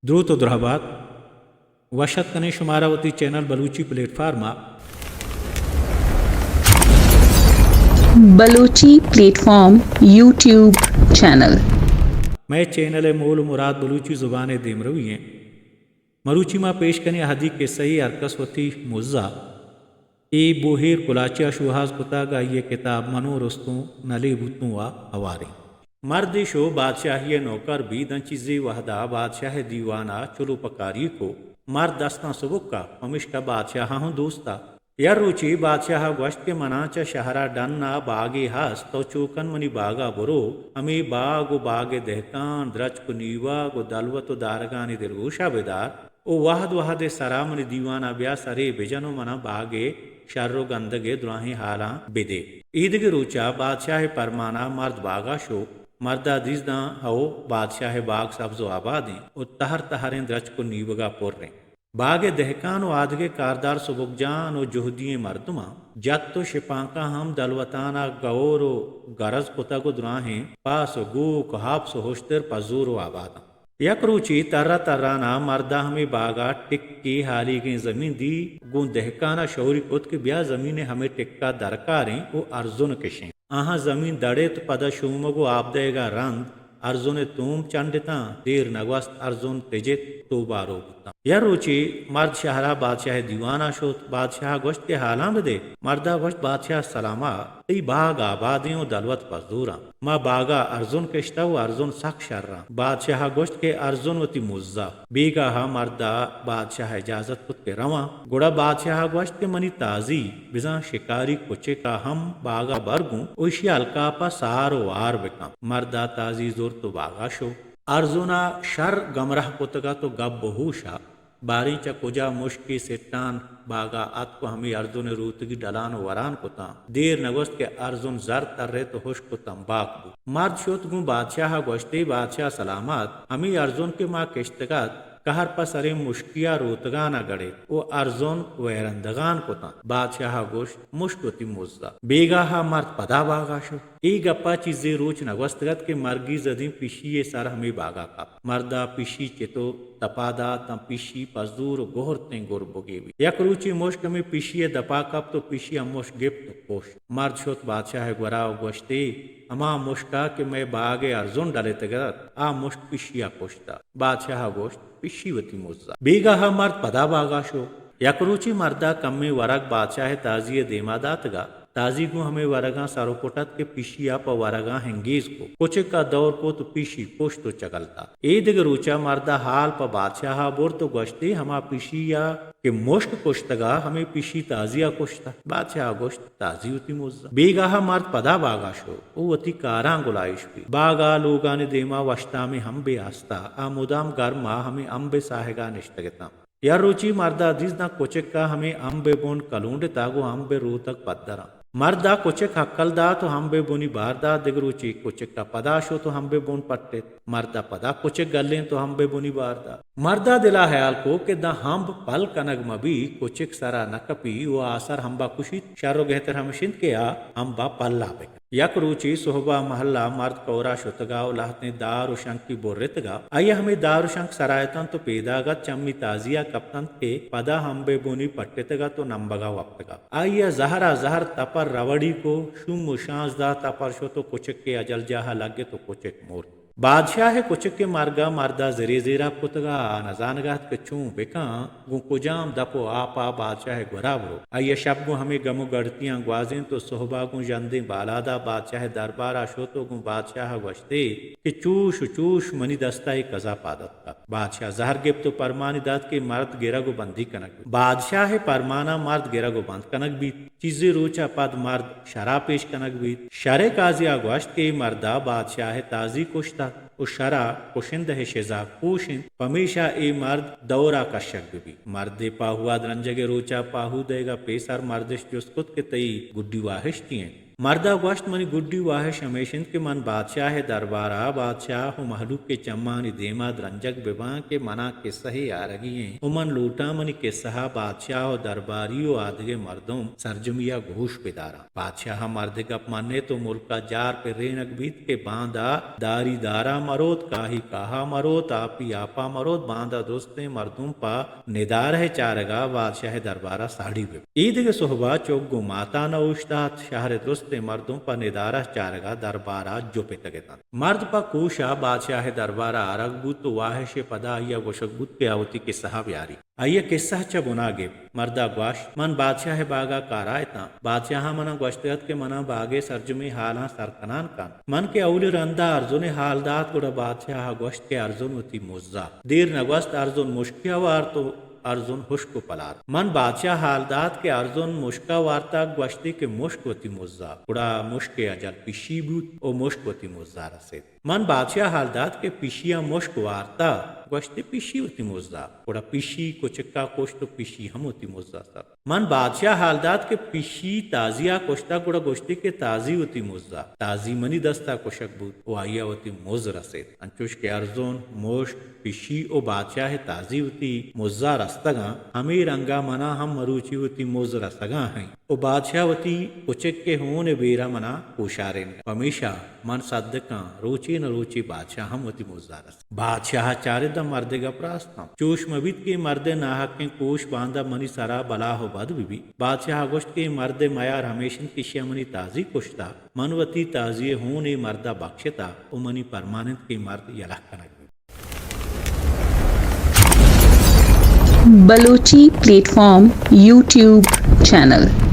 دروت و درہبات، وش اتک کنیں شمارا وتی چینل بلوچی پلیٹ فارم ء۔ Balochi plate form YouTube channel. مئے چینل ء مول و مراد بلوچی زبان ء دیمروی ایں۔ مروچی ما پیش کنیں اہدی کسہ ای ہرکس وتی مزا۔ اے بوہیر کلاچی ء شوہاز کتگ، آئی ء کتاب من و رستوں نلے بوتوں ء ہواریں۔ مردے شو بادشاہی ء نوکر بیت، داں چیزے وہدا بادشاہ ء دیوان ء چلو پکاری کو۔ مرد دستاں سبک ء، پمیشکا بادشاہ ء ہوں دوست ء۔ یک روچے بادشاہ ء گوشت کہ منا چہ شہر ء ڈن ء باگے ہست، تو چو کن منی باگ ء برو، ہمے باگ و باگ ء دہکان، درچک و نیوگ و دلوت و دارگانی دلگوش ء بدار۔ او وہد وہد ء سرا منی دیوان ء بیا، سرے بجن و منا باگ ء شر و گندگ ء دراہیں ہالاں بدے۔ ایدگہ روچ ء بادشاہ ء پرمان ء مرد باگ ء شو۔ مرد ء دیست داں ہو بادشاہ ء باگ سبز و آبادیں و تہر تہریں درچک و نیوگ ء پریں۔ باگ ء دہکان و آدگہ کاردار سبک جان و جہدی ئیں مردماں جت و شپانکاں ہم دلوتان ء گور و گرز کتگ و دراہیں پاس و گوک و ہپس و ہشتر پہ زور و آباداں۔ یک روچے ترا ترانا مردا ہمے باگا ٹکے ہالیگیں زمین دی، گوں دہکانا شوری کت کہ بیا زمین ء ہمے ٹکا درکاریں و ارزن کشیں۔ آہاں زمین دڑت، پدا شومگ و آپ دئیگا رند، ارزن ء توم چنڈتاں، دیر نگوست ارزن تجت توبارو بوتاں۔ یک روچے مرد شہرا بادشاہ ء دیوانا شت، بادشاہ ء گوشت کہ حالاں بدے۔ مردا گوشت، بادشاہ سلاما، تئی باگ آبادیں و دلوت پہ زوراں۔ ما باگا ارزن کشتہ و ارزن سک شراں۔ بادشاہا گوشت کہ ارزن وتی مزا۔ بیگاہا مردا بادشاہ اجازت کت کہ رواں۔ گڑا بادشاہا گوشت کہ منی تازی بزاں شکاری کچکا ہم باگا بر گوں و اشی الکاپا سار و وار بکن۔ مردا تازی زرت و باگا شو۔ ارزنا شر گمراہ کتگ ات و گب و ہوشا باریں چہ کجا مشکے سٹان باگا اتک و ہمے ارزن ء روتگی ڈلان و وران کتاں۔ دیر نگوست کہ ارزن زر ترت و ہشک و تمباک بوت۔ مرد شت گوں بادشاہ ء گوشت، اے بادشاہ سلامت، ہمے ارزن کہ ما کشتگ ات، کہر پہ سریں مشکیا روتگان ء گڑیت و ارزن ویرندگان کتاں۔ بادشاہ ء گوشت، مشک وتی مزا۔ بیگاہ ء مرد پدا باگا شت۔ اے گپا چیزے روچ نگوستگ ات کہ مرگی زدیں پشی ء سر ہمے باگا کپت۔ مردا پشی چت و دپا دات، داں پشی پہ زور و گہرتیں گربگے بیت۔ یک روچے مشک ہمے پشی ء دپا کپت و پشی ء مشک گپت و کشت۔ مرد شت بادشاہ ء گورا و گوشت، اے ہما مشکا کہ مئے باگ ء ارزن ڈلتگ ات، آ مشک پشی ء کشت۔ بادشاہ ء گوشت، پشی وتی مزا۔ بیگاہ ء مرد پدا باگا شو۔ یک روچے مردا کمیں ورگ بادشاہ ء تازی ء دیما داتگا۔ تازی گوں ہمے ورگاں سر و پٹ ات کہ پشی ء پہ ورگاں ہنگیز کت۔ کچک ء دور کت و پشی کشت و چگل دات۔ اے دگہ روچ ء مرد ء ہال پہ بادشاہ ء برت و گوشت، اے ہما پشی ء کہ مشک کشتگ ء ہمے پشی تازی ء کشتہ۔ بادشاہ ء گوشت، تازی وتی مز ء۔ بیگاہ ء مرد پدا باگ ء شت و وتی کاراں گلائیش بیت۔ باگ ء لوگانی دیما وشتامیں ہمبے ہست ء آ مدام گرم ء ہمے ہمب ء ساہگ ء نشتگ اتاں۔ یک روچے مردا دیست داں کچک ء ہمے ہمب ء بن کلونڈتگ و ہمب ء روتگ پدراں۔ مردا کچک ہکل دات و ہمب ء بنی بار دات۔ دگہ روچے کچک ء پدا شت و ہمب ء بن پٹت۔ مردا پدا کچک گلینت و ہمب ء بنی بار دات۔ مردا دلا ہیال کو کہ داں ہمب پل کنگ مہ بیت، کچک سرا نہ کپی و آسر ہمبا کشیت، شر و گہتر ہمش انت کہ آ ہمبا پلا بکن۔ یک روچے سہبا مہلا مرد کورا شتگا و لہتیں دار و شنکی برتگا۔ آئیا ہمے دار و شنک سرا اتنت و پیداگ ات، چمی تازیا کپتنت کہ پدا ہمبے بونی پٹتگ ات و نمبگا وپتگا۔ آئیا زہرا زہر تپر روڑی کو، شوم و شانز دات، تپر شت و کچکے اجل جاہا لگت و کچک مرت۔ بادشاہ ء کچک ء مرگ ء مرد ء زرے زیراپ کتگ ء آ نزانگ ء ات کہ چون بکن، گوں کجام دپ و آپ ء بادشاہ ء گورا برو۔ آئی ء شپ گوں ہمے گم و گڑتیاں گوازینت و سہب ء گوں ژندیں بالاد ء بادشاہ ء دربار ء شت و گوں بادشاہ ء گوشت ئے کہ چوش و چوش منی دست ء اے کزا پاد اتکگ۔ بادشاہ زہر گپت و پرمانی دات کہ مرد گرگ و بندی کنگ بیت۔ بادشاہ ء پرمان ء مرد گرگ و بند کنگ بیت۔ چیزے روچ ء پد مرد شرا پیش کنگ بیت۔ شر ء قاضی ء گوشت کہ اے مرد ء بادشاہ ء تازی کشتگ و شر ء کشندہ ء شزا کوش انت، پمیشا اے مرد دور ء کشگ بہ بیت۔ مرد ء پاہو ء درنجگ ء روچ ء پاہو دئیگ ء پیسر مردش جست کت کہ تئی گڈی واہش چی انت؟ مرد ءَ گوشت، منی گڈی واہش ہمیش انت کہ من بادشاہ ءِ دربار ءَ بادشاہ ءُ مہلوک ءِ چمانی دیم ءَ درنجگ بہ باں کہ من ءَ کسہے آرگی انت ءُ من لوٹاں منی کسہ ءَ بادشاہ ءُ درباری ءُ آدگہ مردم سرجمی ءَ گوش بداراں۔ بادشاہ ءَ مرد ءِ گپ منت ءُ ملک ءَ جار پرینگ بیت کہ باندا داری دار ءَ مروت، کاہی کاہ ءَ مروت، آپی آپ ءَ مروت، باندا درستیں مردم پہ ندارہ ءِ چارگ ءَ بادشاہ ءِ دربار ءَ ساڑی بہ بیت۔ ایدگہ سہب ءَ چک گوں مات ءَ نہ اوشتات، شہر ءِ درستیں مردم پہ ندارہ ءِ چارگ ءَ دربار ءَ جپتگ اتنت۔ مرد پہ کوش ءَ بادشاہ ءِ دربار ءَ آرگ بوت ءُ واہش ءِ پدا آئی ءَ گوشگ بوت کہ آ وتی کسہ ءَ بیاری۔ آئی ءَ کسہ چہ بنا گپت۔ مرد ءَ گوشت، من بادشاہ ءِ باگ ءَ کار ءَ اتاں۔ بادشاہ ءَ من ءَ گوشتگ ات کہ من ءَ باگ ءِ سرجمیں ہالاں سر کنان کنت۔ من کہ اولی رند ءَ ارزن ءِ ہال دات، گڑا بادشاہ ءَ گوشت کہ ارزن وتی مز ءَ۔ دیر نہ گوست، ارزن مشکے ءَ وارت ءُ ارزن ہشک ءُ پلار۔ من بادشاہ ءَ ہال دات کہ ارزن مشک ءَ وارتگ، گوشتی کہ مشک وتی مز ءَ۔ گڑا مشک ءِ اجل پشی بوت ءُ مشک وتی مز ءَ رسیت۔ من بادشاہ ءَ ہال دات کہ پشی ءَ مشک وارتہ، گوشتی پشی وتی مز ءَ۔ گڑا پشی کچک ءَ کشت ءُ پشی ہم وتی مز ءَ سر۔ من بادشاہ ءَ ہال دات کہ پشی تازی ءَ کشتہ، گڑا گوشتی کہ تازی وتی مز ءَ۔ تازی منی دست ءَ کشگ بوت ءُ آئی ءَ وتی مز رسیت۔ انچوش کہ ارزن، مشک، پشی ءُ بادشاہ ءِ تازی وتی مز ءَ رستگ اَنت، ہمے رنگ ءَ من ءَ ہم مروچی وتی مز رسگ ءَ اِنت۔ ءُ بادشاہ وتی کچک ءِ ہون ءِ بیر ءَ من ءَ کوشارینگ ءَ۔ پمیشا من سدک آں، روچے نہ روچے بادشاہ ہم وتی مز ءَ رسیت۔ بادشاہ ءَ چارت داں مرد ءِ گپ راست اِنت۔ چوش مہ بیت کہ مرد ءِ ناحقیں کوش باندا منی سر ءَ بلاہ ءُ بد بہ بیت۔ بادشاہ ءَ گوشت کہ اے مرد ءِ میار ہمیش اِنت کہ ایشی ءَ منی تازی کشتہ، من وتی تازی ءِ ہون اے مرد ءَ بکشتہ ءُ منی پرمان اِنت کہ اے مرد یلہ کنگ بیت۔ Balochi plate form YouTube channel.